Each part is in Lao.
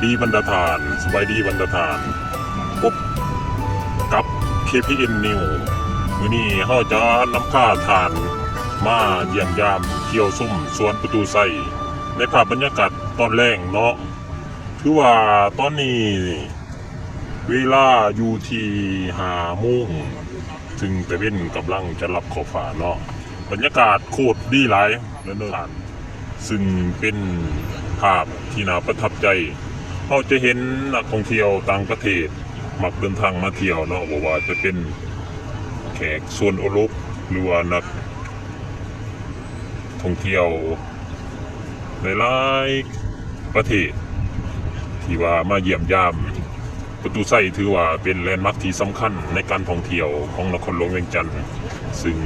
ດີບັນດາທ່ານ, ສະບາຍດີບັນດາທ່ານ. ພົບກັບ ເຄ ພີ ເອັນ ນິວ ມື້ນີ້ເຮົາຈະນຳພາທ່ານມາຢ້ຽມຢາມທ່ຽວຊົມສວນປະຕູໄຊ ໃນພາບບັນຍາກາດຕອນແລງເນາະ. ຖືວ່າຕອນນີ້ເວລາຢູ່ທີ່ຫ້າໂມງ ຊຶ່ງຕາເວັນກຳລັງຈະລັບຂອບຟ້າເນາະ. ບັນຍາກາດໂຄດດີຫຼາຍເລີຍເນາະທ່ານ. ຊຶ່ງເປັນພາບທີ່ໜ້າປະທັບໃຈ. ເຮົາຈະເຫັນນັກທ່ອງທ່ຽວຕ່າງປະເທດມັກເດີນທາງມາທ່ຽວເນາະ, ບໍ່ວ່າຈະເປັນແຂກຊາວໂອຣົບ ຫຼືວ່ານັກທ່ອງທ່ຽວຫຼາຍໆປະເທດ ທີ່ວ່າມາຢ້ຽມຢາມ ປະຕູໄຊຖືວ່າເປັນແລນມາກທີ່ສຳຄັນໃນການທ່ອງທ່ຽວຂອງນະຄອນຫຼວງວຽງຈັນ, ຊຶ່ງ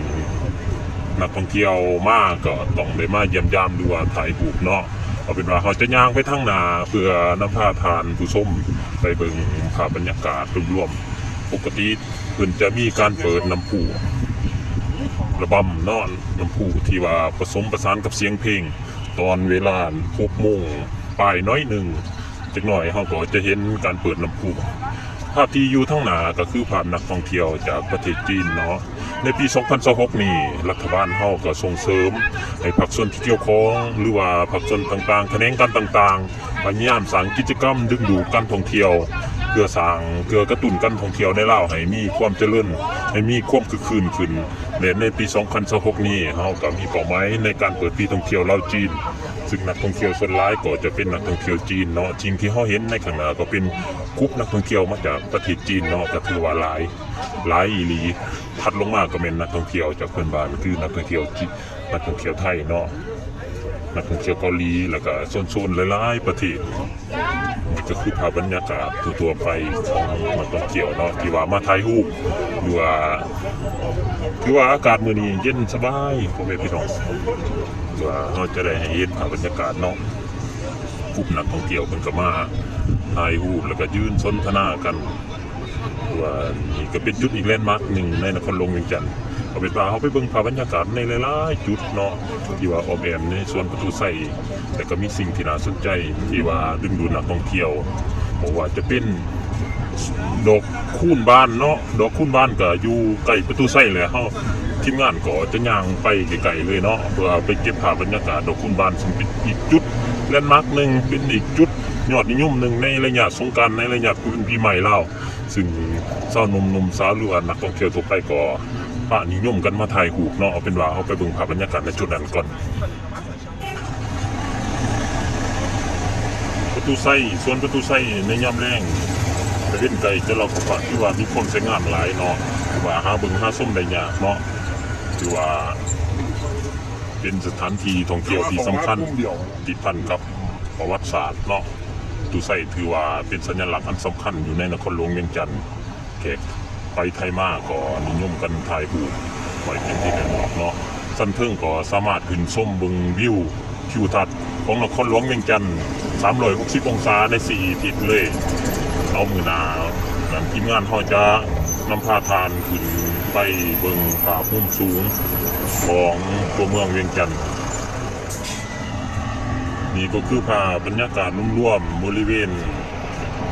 ນັກທ່ອງທ່ຽວມາກໍຕ້ອງໄດ້ມາຢ້ຽມຢາມ ຫຼືວ່າຖ່າຍຮູບເນາະ. ເອົາເປັນວ່າເຮົາຈະຍ່າງໄປທາງໜ້າ ເພື່ອນຳພາທ່ານຜູ້ຊົມໄປເບິ່ງພາບບັນຍາກາດລວມໆ. ປົກກະຕິເພິ່ນຈະມີການເປີດນ້ຳພຸລະບຳເນາະ, ນ້ຳພຸທີ່ວ່າປະສົມປະສານກັບສຽງເພງ ຕອນເວລາຫົກໂມງປາຍໜ້ອຍໜຶ່ງ. ຈັກໜ້ອຍເຮົາກໍຈະເຫັນການເປີດນ້ຳພຸ. ພາບທີ່ຢູ່ທາງໜ້າກໍຄືພາບນັກທ່ອງທ່ຽວຈາກປະເທດຈີນເນາະ. ໃນປີສອງພັນຊາວຫົກນີ້ ລັດຖະບານເຮົາກໍສົ່ງເສີມໃຫ້ພາກສ່ວນທີ່ກ່ຽວຂ້ອງ ຫຼືວ່າພາກສ່ວນຕ່າງໆ ຂະແໜງການຕ່າງໆ ພະຍາຍາມສ້າງກິດຈະກຳດຶງດູດການທ່ອງທ່ຽວ ເພື່ອສ້າງ ເພື່ອກະຕຸ້ນການທ່ອງທ່ຽວໃນລາວໃຫ້ມີຄວາມຈະເລີນ ໃຫ້ມີຄວາມຄຶກຄື້ນຂຶ້ນ. ແລະ ໃນປີສອງພັນຊາວຫົກນີ້ ເຮົາກໍມີເປົ້າໝາຍໃນການເປີດປີທ່ອງທ່ຽວລາວ-ຈີນ ຊຶ່ງນັກທ່ອງທ່ຽວສ່ວນຫຼາຍກໍຈະເປັນນັກທ່ອງທ່ຽວຈີນເນາະ. ສິ່ງທີ່ເຮົາເຫັນໃນຂ້າງໜ້າກໍເປັນກຸ່ມນັກທ່ອງທ່ຽວມາຈາກປະເທດຈີນເນາະ, ກໍຖືວ່າຫຼາຍ ຫຼາຍອີ່ຫຼີ. ຖັດລົງມາກໍແມ່ນນັກທ່ອງທ່ຽວຈາກເພື່ອນບ້ານ ຄືນັກທ່ອງທ່ຽວຈີ ນັກທ່ອງທ່ຽວໄທເນາະ, ນັກທ່ອງທ່ຽວເກົາຫຼີ ແລ້ວກໍໂຊນໆຫຼາຍໆປະເທດ. ນີ້ກໍຄືພາບບັນຍາກາດທົ່ວໆໄປຂອງນັກທ່ອງທ່ຽວເນາະ ທີ່ວ່າມາຖ່າຍຮູບ ຫຼືວ່າ ຖືວ່າອາກາດມື້ນີ້ເຢັນສະບາຍ ພໍ່ແມ່ພີ່ນ້ອງ. ຖືວ່າເຮົາຈະໄດ້ໃຫ້ເຫັນພາບບັນຍາກາດເນາະ, ກຸ່ມນັກທ່ອງທ່ຽວເພິ່ນກໍມາຖ່າຍຮູບ ແລ້ວກໍຢືນສົນທະນາກັນ. ວ່ານີ້ກໍເປັນຈຸດອີກແລນມາກໜຶ່ງໃນນະຄອນຫຼວງວຽງຈັນ. ເອົາເປັນວ່າເຮົາໄປເບິ່ງພາບບັນຍາກາດໃນຫຼາຍໆຈຸດເນາະ ທີ່ວ່າອ້ອມແອ້ມໃນສວນປະຕູໄຊ ແລະກໍມີສິ່ງທີ່ໜ້າສົນໃຈ ທີ່ວ່າດຶງດູດນັກທ່ອງທ່ຽວ. ບໍ່ວ່າຈະເປັນດອກຄູນບານເນາະ, ດອກຄູນບານກໍຢູ່ໃກ້ປະຕູໄຊແຫຼະ. ເຮົາ ທີມງານກໍຈະຍ່າງໄປໃກ້ໆເລີຍເນາະ ເພື່ອໄປເກັບພາບບັນຍາກາດດອກຄູນບານ ຊຶ່ງເປັນອີກຈຸດແລນມາກໜຶ່ງ ເປັນອີກຈຸດຍອດນິຍົມໜຶ່ງໃນໄລຍະສົງການ ໃນໄລຍະບຸນປີໃໝ່ລາວ. ຊຶ່ງຊາວໜຸ່ມໆສາວ ຫຼືວ່ານັກທ່ອງທ່ຽວທົ່ວໄປກໍພານິຍົມກັນມາຖ່າຍຮູບເນາະ. ເອົາເປັນວ່າເຮົາໄປເບິ່ງພາບບັນຍາກາດໃນຈຸດນັ້ນກ່ອນ. ປະຕູໄຊ, ສວນປະຕູໄຊໃນຍາມແລງ ຕາເວັນໃກ້ຈະລັບຂອບຟ້າ ຖືວ່າມີຄວາມສວຍງາມຫຼາຍເນາະ, ຖືວ່າຫາເບິ່ງຫາຊົມໄດ້ຍາກເນາະ, ຖືວ່າເປັນສະຖານທີ່ທ່ອງທ່ຽວທີ່ສຳຄັນ ຕິດພັນກັບປະຫວັດສາດເນາະ. ປະຕູໄຊຖືວ່າເປັນສັນຍະລັກອັນສຳຄັນຢູ່ໃນນະຄອນຫຼວງວຽງຈັນ. ແຂກໄປໄທມາກໍນິຍົມກັນຖ່າຍຮູບໄວ້ເປັນທີ່ລະລຶກເນາະ. ຊັ້ນເທິງກໍສາມາດຂຶ້ນຊົມເບິ່ງວິວທິວທັດຂອງນະຄອນຫຼວງວຽງຈັນ ສາມຮ້ອຍຫົກສິບອົງສາໃນສີ່ທິດເລີຍ. ເອົາ ມື້ໜ້ານັ້ນ ທີມງານເຮົາຈະນຳພາທ່ານຂຶ້ນໄປເບິ່ງພາບມຸມສູງຂອງຕົວເມືອງວຽງຈັນ. ນີ້ກໍຄືພາບບັນຍາກາດລວມໆບໍລິເວນ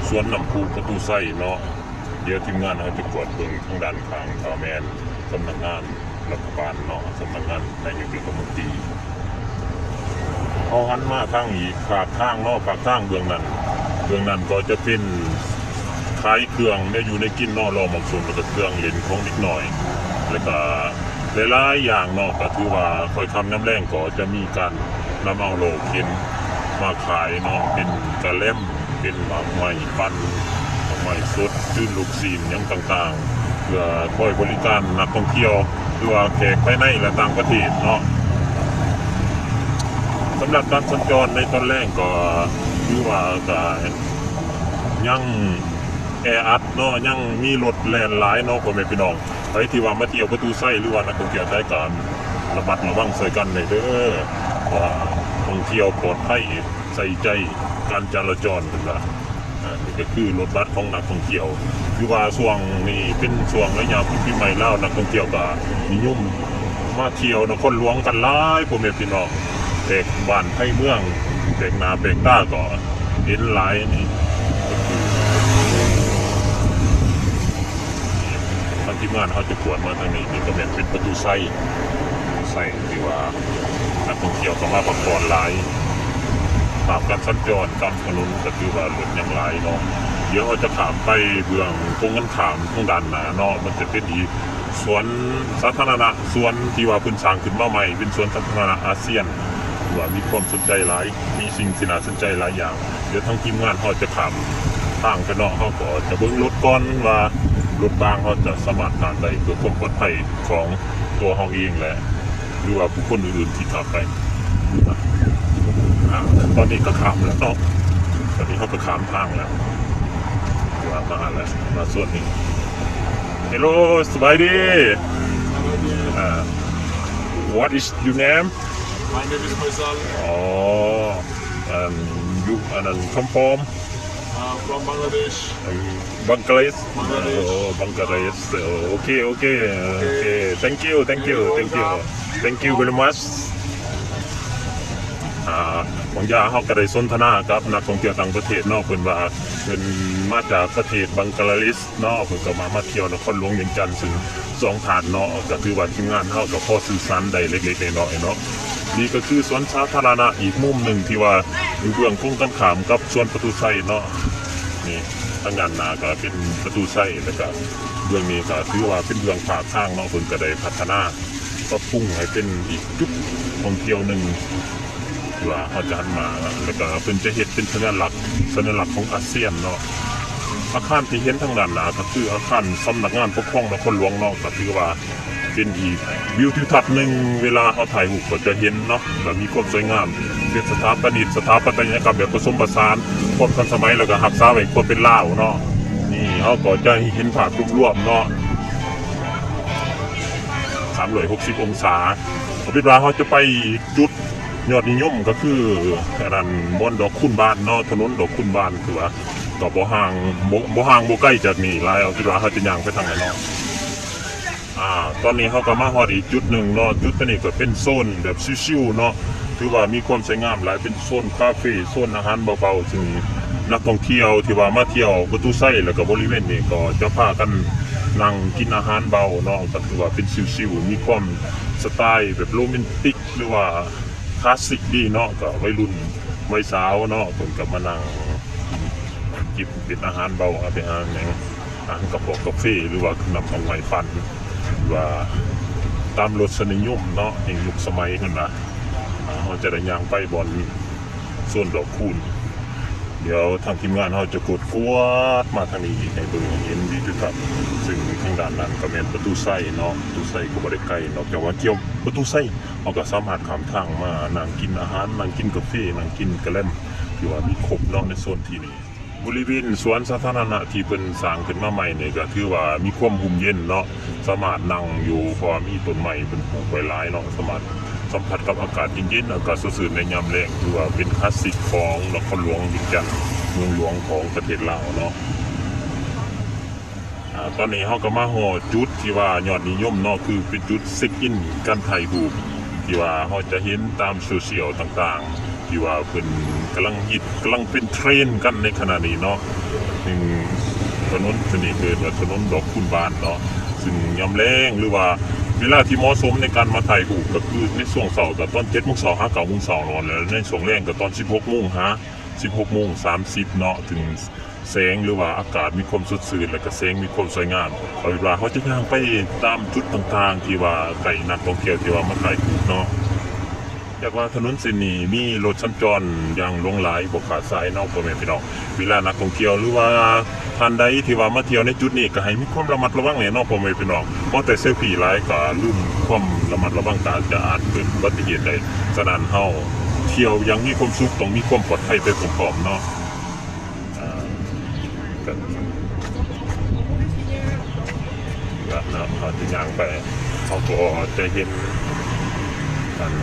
ສວນນ້ຳພຸປະຕູໄຊເນາະ. ດຽວທີມງານເຮົາຈະກວດເບິ່ງທາງດ້ານຂ້າງ ກໍແມ່ນສຳນັກງານລັດຖະບານເນາະ, ສຳນັກງານນາຍົກລັດຖະມົນຕີ. ເຮົາຫັນມາທາງນີ້ ປາກທາງເນາະ, ປາກທາງເບື້ອງນັ້ນ, ເບື້ອງນັ້ນກໍຈະເປັນຂາຍເຄື່ອງແນວຢູ່ແນວກິນເນາະ, ຫຼໍ່ໝາກສົມ ແລ້ວກໍເຄື່ອງຫຼິ້ນຂອງເດັກນ້ອຍ ແລ້ວກໍຫຼາຍໆຢ່າງເນາະ. ກໍຖືວ່າຄ່ອຍຄ່ຳຍາມແລງກໍຈະມີການນຳເອົາຫຼໍ່ເຂັນມາຂາຍເນາະ, ເປັນກະແລັມ ເປັນໝາກໄມ້ປັ່ນ ໝາກໄມ້ສົດ ຈືນລູກຊີ້ນຫຍັງຕ່າງໆ ເພື່ອຄອຍບໍລິການນັກທ່ອງທ່ຽວ ຫຼືວ່າແຂກພາຍໃນ ແລະ ຕ່າງປະເທດເນາະ. ສຳລັບການສັນຈອນໃນຕອນແລງກໍຖືວ່າກໍຍັງແອອັດເນາະ, ຍັງມີລົດແລ່ນຫຼາຍເນາະ ພໍ່ແມ່ພີ່ນ້ອງ. ໃຜທີ່ວ່າມາທ່ຽວປະຕູໄຊ ຫຼືວ່ານັກທ່ອງທ່ຽວໄທ ກໍລະມັດລະວັງຊ່ວຍກັນແດ່ເດີ ວ່າທ່ອງທ່ຽວປອດໄພ ໃສ່ໃຈການຈະລາຈອນ ເພິ່ນວ່າ. ອາ ນີ້ກໍຄືລົດບັສຂອງນັກທ່ອງທ່ຽວ ຖືວ່າຊ່ວງນີ້ເປັນຊ່ວງໄລຍະບຸນປີໃໝ່ລາວ, ນັກທ່ອງທ່ຽວກໍນິຍົມມາທ່ຽວນະຄອນຫຼວງກັນຫຼາຍ ພໍ່ແມ່ພີ່ນ້ອງ. ແຂກບ້ານໄທເມືອງ ແປກໜ້າແປກຕາກໍ ເຫັນຫຼາຍນີ້ ທາງທີມງານເຮົາຈະກວດມາທາງນີ້ ນີ້ກໍແມ່ນເປັນປະຕູໄຊ ໄຊທີ່ວ່ານັກທ່ອງທ່ຽວເຂົ້າມາພັກຜ່ອນຫຼາຍ. ພາບການສັນຈອນຕາມຖະໜົນກໍຖືວ່າລົດຍັງຫຼາຍເນາະ. ດຽວເຮົາຈະຂ້າມໄປເບື້ອງກົງກັນຂ້າມທາງດ້ານໜ້າເນາະ ມັນຈະເປັນອີກ ສວນສາທາລະນະ ສວນທີ່ວ່າເພິ່ນສ້າງຂຶ້ນມາໃໝ່ ເປັນສວນສາທາລະນະອາຊຽນ ຖືວ່າມີຄວາມສົນໃຈຫຼາຍ ມີສິ່ງທີ່ໜ້າສົນໃຈຫຼາຍຢ່າງ. ດຽວທາງທີມງານເຮົາຈະຂ້າມທາງໄປເນາະ ເຮົາກໍຈະເບິ່ງລົດກ່ອນວ່າລົດບາງເຮົາຈະສາມາດຂ້າມໄດ້ ເພື່ອຄວາມປອດໄພຂອງຕົວເຮົາເອງ ແລະ ຫຼືວ່າບຸກຄົນອື່ນໆທີ່ຂ້າມໄປ. ອາ ຕອນນີ້ກໍຂ້າມແລ້ວເນາະ ຕອນນີ້ເຮົາກໍຂ້າມທາງແລ້ວ ວ່າມາແລ້ວ ມາສວນນີ້. Hello ສະບາຍດີ. ອາ What is your name? My name is Faisal. ອໍ and you and come from? Uh, from Bangladesh. ບັງກາເລດ ບັງກາເລດ ໂອ້ ບັງກາເລດ ໂອເຄ ໂອເຄ ໂອເຄ thank you thank you thank you thank you very much. ອາ ບາງຢ່າງເຮົາກໍໄດ້ສົນທະນາກັບນັກທ່ອງທ່ຽວຕ່າງປະເທດເນາະ ເພິ່ນວ່າເພິ່ນມາຈາກປະເທດບັງກາເລດເນາະ ເພິ່ນກໍມາ ມາທ່ຽວນະຄອນຫຼວງວຽງຈັນ ຊຶ່ງສອງທ່ານເນາະ ກໍຖືວ່າທີມງານເຮົາກໍພໍສື່ສານໄດ້ເລັກໆນ້ອຍໆເນາະ. ນີ້ກໍຄືສວນສາທາລະນະອີກມຸມໜຶ່ງທີ່ວ່າຢູ່ເບື້ອງກົງກັນຂ້າມກັບສວນປະຕູໄຊເນາະ. ນີ້ ທາງດ້ານໜ້າກໍເປັນປະຕູໄຊ ແລ້ວກໍເບື້ອງນີ້ກໍຖືວ່າເປັນເບື້ອງພາກທາງເນາະ ເພິ່ນກໍໄດ້ພັດທະນາປັບປຸງໃຫ້ເປັນອີກຈຸດທ່ອງທ່ຽວໜຶ່ງທີ່ວ່າເຮົາຈະຫັນມາ ແລ້ວກໍເພິ່ນຈະເຮັດເປັນສັນຍາລັກ ສັນຍາລັກຂອງອາຊຽນເນາະ. ອາຄານທີ່ເຫັນທາງດ້ານໜ້າກໍຄືອາຄານສຳນັກງານປົກຄອງນະຄອນຫຼວງເນາະ ກໍຖືວ່າ ເປັນອີກວິວທິວທັດໜຶ່ງ ເວລາເຮົາຖ່າຍຮູບກໍຈະເຫັນເນາະ ແລະ ມີຄວາມສວຍງາມ ເປັນສະຖາປະນິກ ສະຖາປັດຕະຍະກຳແບບປະສົມປະສານ ຄວາມທັນສະໄໝ ແລ້ວກໍຮັກສາໄວ້ຄວາມເປັນລາວເນາະ. ນີ້ເຮົາກໍຈະເຫັນພາບລວມໆເນາະ ສາມຮ້ອຍຫົກສິບອົງສາ. ເອົາເປັນວ່າເຮົາຈະໄປຈຸດຍອດນິຍົມ ກໍຄືອັນນັ້ນ ບ່ອນດອກຄູນບານເນາະ ຖະໜົນດອກຄູນບານ ຖືວ່າກໍບໍ່ຫ່າງ ບໍ່ ບໍ່ຫ່າງບໍ່ໄກຈາກນີ້ຫຼາຍ. ເອົາເປັນວ່າເຮົາຈະຍ່າງໄປທາງນັ້ນເນາະ. ອາ ຕອນນີ້ເຮົາກໍມາຮອດອີກຈຸດໜຶ່ງເນາະ ຈຸດຕົວນີ້ກໍເປັນໂຊນແບບຊິວໆເນາະ ຖືວ່າມີຄວາມສວຍງາມຫຼາຍ ເປັນໂຊນຄາເຟ ໂຊນອາຫານເບົາໆ ຊຶ່ງນັກທ່ອງທ່ຽວທີ່ວ່າມາທ່ຽວປະຕູໄຊ ແລ້ວກໍບໍລິເວນນີ້ ກໍຈະພາກັນນັ່ງກິນອາຫານເບົາເນາະ ກໍຖືວ່າເປັນຊິວໆ ມີຄວາມສະໄຕແບບໂຣແມນຕິກ ຫຼືວ່າຄລາສສິກດີເນາະ ກໍໄວລຸ້ນໄວສາວເນາະ ເພິ່ນກໍມານັ່ງກິນ ເປັນອາຫານເບົາ ອາ ເປັນອາຫານຫຍັງ ອາ ກະເພາະກາເຟ ຫຼືວ່ານ້ຳດອກໄມ້ປັ່ນ ຫຼືວ່າຕາມລົດສະນິຍົມເນາະ ໃນຍຸກສະໄໝຫັ້ນນະ. ອາ ເຮົາຈະໄດ້ຍ່າງໄປບ່ອນໂຊນດອກຄູນ ດຽວທາງທີມງານເຮົາຈະກວດ ກວດມາທາງນີ້ອີກ ໃຫ້ເບິ່ງເຫັນວິວທິວທັດ ຊຶ່ງທາງດ້ານນັ້ນກໍແມ່ນປະຕູໄຊເນາະ ປະຕູໄຊກໍບໍ່ໄດ້ໄກ ນອກຈາກວ່າທ່ຽວປະຕູໄຊ ເຮົາກໍສາມາດຂ້າມທາງມານັ່ງກິນອາຫານ ນັ່ງກິນກາເຟ ນັ່ງກິນກະແລັມ ຖືວ່າມີຄົບເນາະ ໃນໂຊນທີ່ນີ້. ບໍລິເວນສວນສາທາລະນະທີ່ເພິ່ນສ້າງຂຶ້ນມາໃໝ່ນີ້ ກໍຖືວ່າມີຄວາມຮົ່ມເຢັນເນາະ ສາມາດນັ່ງຢູ່ ເພາະວ່າມີຕົ້ນໄມ້ເພິ່ນປູກໄວ້ຫຼາຍເນາະ ສາມາດສຳຜັດກັບອາກາດເຢັນໆ ອາກາດສົດຊື່ນໃນຍາມແລງ ຖືວ່າເປັນຄລາສສິກຂອງນະຄອນຫຼວງວຽງຈັນ ເມືອງຫຼວງຂອງປະເທດລາວເນາະ. ອາ ຕອນນີ້ເຮົາກໍມາຮອດຈຸດທີ່ວ່າຍອດນິຍົມເນາະ ຄືເປັນຈຸດເຊັກອິນ ການຖ່າຍຮູບ ທີ່ວ່າເຮົາຈະເຫັນຕາມໂຊຊຽວຕ່າງໆ ທີ່ວ່າເພິ່ນກຳລັງຮິດ ກຳລັງເປັນເທຣນກັນໃນຂະນະນີ້ເນາະ. ຊຶ່ງຖະໜົນຕົວນີ້ເອີ້ນວ່າຖະໜົນດອກຄູນບານເນາະ ຊຶ່ງຍາມແລງ ຫຼືວ່າເວລາທີ່ເໝາະສົມໃນການມາຖ່າຍຮູບ ກໍຄືໃນຊ່ວງເຊົ້າກໍຕອນເຈັດໂມງເຊົ້າຫາເກົ້າໂມງເຊົ້າເນາະ ແລະ ໃນຊ່ວງແລງກໍຕອນສິບຫົກໂມງຫາສິບຫົກໂມງສາມສິບເນາະ ເຖິງ ແສງ ຫຼືວ່າອາກາດມີຄວາມສົດຊື່ນ ແລະກະແສງມີຄວາມສວຍງາມ. ເອົາເປັນວ່າເຮົາຈະຍ່າງໄປຕາມຈຸດຕ່າງໆ ທີ່ວ່າໃກ້ນັກທ່ອງທ່ຽວທີ່ວ່າມາຖ່າຍຮູບເນາະ. ຢາກວ່າຖະໜົນເສັ້ນນີ້ມີລົດສັນຈອນຢ່າງຫຼວງຫຼາຍບໍ່ຂາດສາຍເນາະ ພໍ່ແມ່ພີ່ນ້ອງ. ເວລານັກທ່ອງທ່ຽວ ຫຼືວ່າທ່ານໃດທີ່ວ່າມາທ່ຽວໃນຈຸດນີ້ ກະໃຫ້ມີຄວາມລະມັດລະວັງແດ່ເນາະ ພໍ່ແມ່ພີ່ນ້ອງ. ເພາະແຕ່ເຊລຟີຫຼາຍກະລືມຄວາມລະມັດລະວັງ ກະອາດຈະອາດເກີດອຸບັດຕິເຫດໄດ້. ສະນັ້ນເຮົາທ່ຽວຢ່າງມີຄວາມສຸກ ຕ້ອງມີຄວາມປອດໄພໄປພ້ອມໆເນາະ. ອາ ກໍ ເນາະ ເຮົາຈະຍ່າງໄປ ເຮົາກໍຈະເຫັນ ອັນ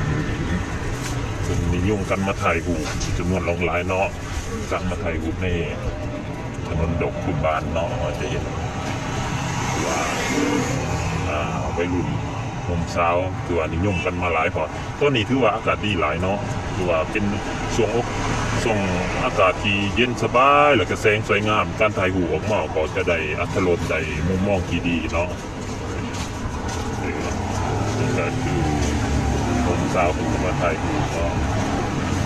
ເພິ່ນນິຍົມກັນມາຖ່າຍຮູບຈຳນວນຫຼວງຫຼາຍເນາະ ການມາຖ່າຍຮູບໃນຖະໜົນດອກຄູນບານເນາະ ເຮົາຈະເຫັນວ່າ ອາ ໄວລຸ້ນ ໜຸ່ມສາວ ຖືວ່ານິຍົມກັນມາຫຼາຍ ເພາະຕອນນີ້ຖືວ່າອາກາດດີຫຼາຍເນາະ. ຖືວ່າເປັນຊ່ວງ ໂອ ຊ່ວງອາກາດທີ່ເຢັນສະບາຍ ແລ້ວກະແສງສວຍງາມ ການຖ່າຍຮູບອອກມາກໍຈະໄດ້ອັດຖະລົດ ໄດ້ມຸມມອງທີ່ດີເນາະ. ເອີ ນີ້ກະຄື ໜຸ່ມສາວເພິ່ນກະມາຖ່າຍຮູບເນາະ.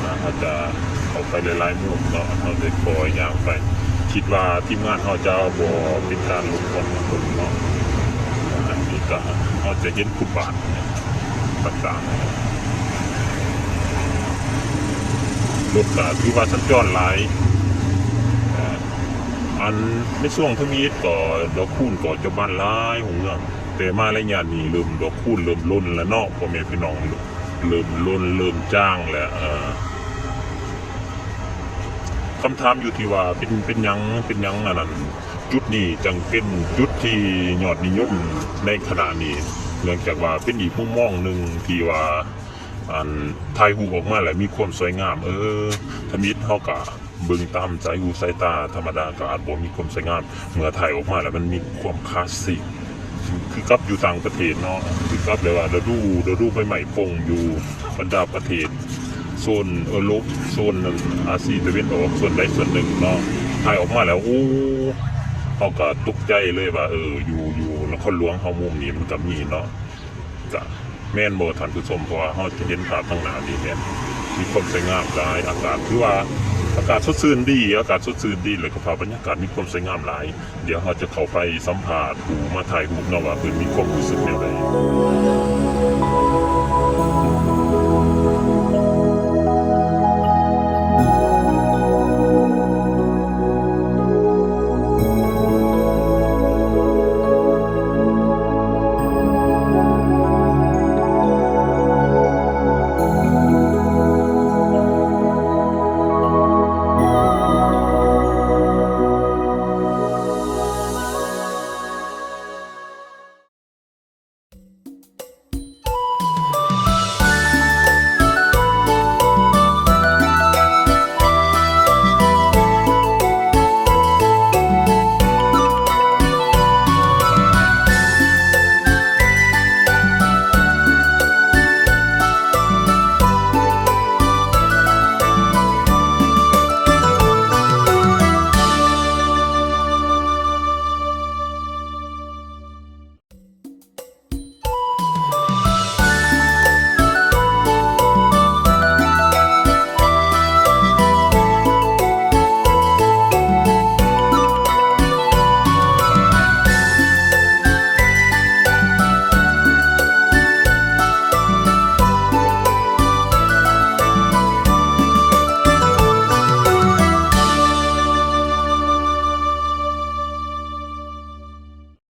ອ່າ ເຮົາຈະເຂົ້າໄປຫຼາຍໆມຸມເນາະ ເຮົາຈະຄ່ອຍຍ່າງໄປ. ຄິດວ່າທີມງານເຮົາຈະບໍ່ເປັນການລົບກວນເນາະ. ອັນນີ້ກະເຮົາຈະເຫັນຟຸດບາດຕ່າງໆ ລົດກະຖືວ່າສັນຈອນຫຼາຍ. ເອີ ອັນໃນຊ່ວງທຳອິດກໍດອກຄູນກໍຈະບານຫຼາຍຫົວເມືອງ ແຕ່ມາໄລຍະນີ້ເລີ່ມ ດອກຄູນເລີ່ມຫຼົ່ນແລ້ວເນາະ ພໍ່ແມ່ພີ່ນ້ອງ ເລີ່ມຫຼົ່ນ ເລີ່ມຈາງແລ້ວ. ເອີ ຄຳຖາມຢູ່ທີ່ວ່າເປັນ ເປັນຫຍັງ ເປັນຫຍັງອັນນັ້ນ ຈຸດນີ້ຈັ່ງເປັນຈຸດທີ່ຍອດນິຍົມໃນຂະນະນີ້ ເນື່ອງຈາກວ່າເປັນອີກມຸມມອງໜຶ່ງທີ່ວ່າ ອັນ ຖ່າຍຮູບອອກມາແລ້ວມີຄວາມສວຍງາມ. ເອີ ທຳອິດເຮົາກະເບິ່ງຕາມສາຍຫູສາຍຕາທຳມະດາ ກະອາດບໍ່ມີຄວາມສວຍງາມ ເມື່ອຖ່າຍອອກມາແລ້ວມັນມີຄວາມຄລາສສິກ ຄືກັບຢູ່ຕ່າງປະເທດເນາະ ຄືກັບແບບວ່າລະດູ ລະດູໃບໄມ້ປົ່ງຢູ່ບັນດາປະເທດ ໂຊນເອີຣົບ ໂຊນອາຊີຕາເວັນອອກ ສ່ວນໃດສ່ວນໜຶ່ງເນາະ. ຖ່າຍອອກມາແລ້ວ ໂອ້ ເຮົາກະຕົກໃຈເລີຍວ່າ ເອີ ຢູ່ ຢູ່ນະຄອນຫຼວງເຮົາມຸມນີ້ມັນກະມີເນາະ. ກະແມ່ນບໍ່ທ່ານຜູ້ຊົມ ເພາະວ່າເຮົາຈະເຫັນພາບທາງໜ້ານີ້ແມ່ນມີຄວາມສວຍງາມຫຼາຍ ອາກາດຖືວ່າອາກາດສົດຊື່ນດີ ອາກາດສົດຊື່ນດີ ແລ້ວກະພາບບັນຍາກາດມີຄວາມສວຍງາມຫຼາຍ. ດຽວເຮົາຈະເຂົ້າໄປສຳພາດຜູ້ມາຖ່າຍຮູບເນາະ ວ່າເພິ່ນມີຄວາມຮູ້ສຶກແນວໃດ.